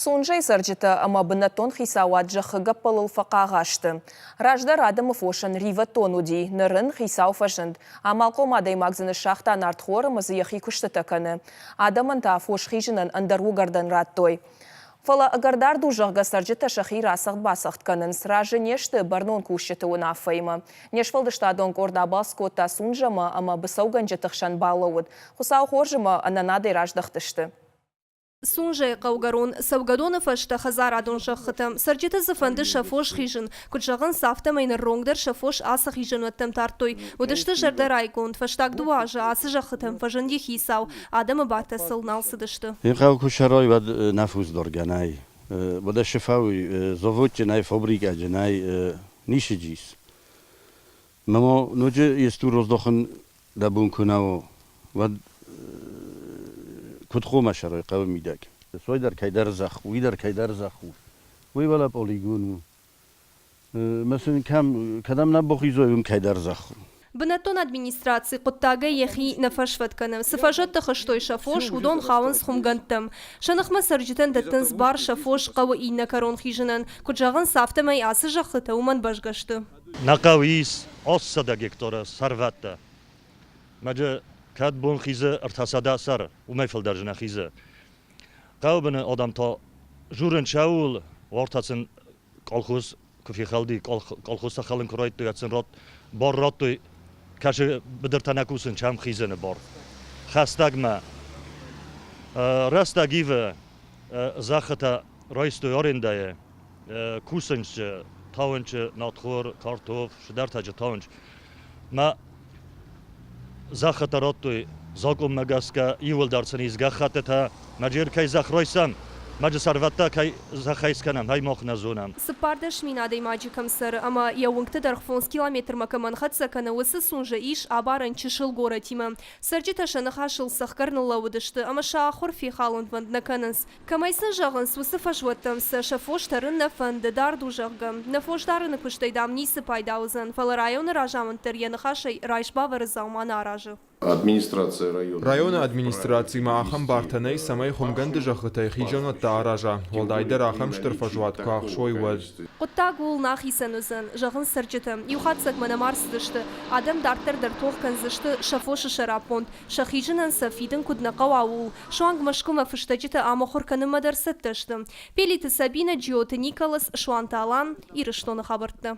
Сунжӕйы цӕрджытӕ ӕмӕ бынӕттон хицауад зӕххы гӕппӕлыл фӕхъагъа сты. Раздӕр адӕмы фосӕн ривӕддон уыди, ныр ын хицау фӕзынд. Амалхъом адӕймаг дзы ныссагъта нартхор ӕмӕ дзы йӕхи куыстытӕ кӕны. Адӕмӕн та фос хизынӕн ӕндӕр уыгӕрдӕн радтой. Фӕлӕ ӕгӕр дард у, зӕгъгӕ, цӕрджытӕ сӕхи рацӕгъд-бацӕгъд кӕнынц, разы не сты бӕрнон кусджыты уынаффӕимӕ. Не сфӕлдыстадон къорд абалц кодта Сунжӕмӕ ӕмӕ быцӕугӕнджыты хсӕн балӕууыд. Хуыцау хорз ӕмӕ ӕнӕнадӕй раздӕхтысты. Сунжӕйы хъӕугӕрон цӕугӕдоны фӕстӕ хӕдзарадон зӕххытӕ. Цӕрджыты дзы фӕнды сӕ фос хизын. Куыд зӕгъынц, афтӕмӕй ныронг дӕр сӕ фос ацы хизӕнуӕттӕм тардтой. Уыдысты зӕрдӕрайгонд. Фӕстаг дыууӕ азы ацы зӕххытӕм фӕзынди хицау. Адӕмы бартӕ сыл нал цыдысты. Хъӕу куы сӕрой, уӕд нӕ фусдоргӕ нӕй. Уӕдӕ сыфауи заводджы нӕй, фабрикӕджы нӕй, ницы джис. Мамо ноджы естур раздахын дӕ бон куы нӕ у, уӕд куыд хъомӕ сӕрой хъӕуы мидӕг? Сой дӕр кӕйдӕр зӕхх у, уый дӕр кӕйдӕр зӕхх у. Уый уӕлӕ полигон у. Мӕ сын кӕм, кӕдӕм нӕ бахизой, уым кӕйдӕр зӕхх у. Бынӕттон администраци хъуыддагӕй йӕхи нӕ фӕсвӕд кӕны. Цы фазӕтты хызтой сӕ фос, уыдон хауынц хуымгӕндтӕм. Сӕ ныхмӕ цӕрджытӕн дӕттынц бар сӕ фос хъӕуы иннӕ кӕрон хизынӕн. Куыд зӕгъынц, афтӕмӕй ацы зӕххытӕ уымӕн бӕзгӕ сты. Нӕ хъӕуы ис 800 гектары сӕрвӕттӕ. Мӕджы кӕд бон хизы 300 сӕр, уымӕй фылдӕр зы нӕ хизы. Хъӕуы быны адӕм та журын чӕуыл, уартӕ сын колхоз куы фехӕлди, колхозтӕ хӕлын куы райдыдтой, уӕд сын бар радтой, кӕсы быдыртӕ нӕ кусын, чӕм хизыны бар. Хӕстӕгмӕ рӕстӕг ивы, зӕххытӕ райстой арендӕйы, кусынчы, тауынчы, нартхор, картоф, цыдӕртӕджы тауынч. Мӕ зӕххытӕ радтой закъонмӕ гӕсгӕ иууылдӕр сын ис гӕххӕттытӕ. Мӕджы кӕй зӕхх райсӕм, мӕджы сӕрвӕттӕ кӕй зӕххӕй скӕнӕм, ай мах нӕ зонӕм. 14 000 адӕймаджы кӕм цӕры ӕмӕ йӕ уынгты дӕргъ фондз километрмӕ кӕмӕн хӕццӕ кӕны, уыцы Сунжӕ ис абарӕн чысыл горӕтимӕ. Цӕрджытӕ сӕ ныхасыл цӕхгӕр ныллӕууыдысты ӕмӕ сӕ ахуыр фехалынвӕнд нӕ кӕнынц. Кӕмӕй сын зӕгъынц, уыцы фӕзуӕттӕм сӕ сӕ фос тӕрын нӕ фӕнды, дард у, зӕгъгӕ. Нӕ фосдарыны куыстӕй, дам, ницы пайда уыдзӕн, фӕлӕ районы разамынд дӕр йӕ ныхасӕй райс-бавӕры дзаума нӕ аразы. Районы администрацимӕ ахӕм бартӕ нӕй, цӕмӕй хуымгӕнды зӕххытӕй хизӕнуӕттӕ араза, уӕлдайдӕр ахӕм стыр фӕзуат куы ахсой, уӕд. Хъуыддаг ууыл нӕ ахицӕн уыдзӕн, зӕгъынц цӕрджытӕ. Иу хатдзӕгмӕ нӕма рцыдысты. Адӕм дарддӕр дӕр тох кӕндзысты сӕ фосы сӕраппонд, сӕ хизынӕн сӕ фидын куыд нӕ хъӕуа, ууыл. Суанг Мӕскуымӕ фыстӕджытӕ амыхуыр кӕнынмӕ дӕр цӕттӕ сты. Пелиты Сабинӕ, Джиоты Николас, Суанты Алан, Ирыстоны хабӕрттӕ.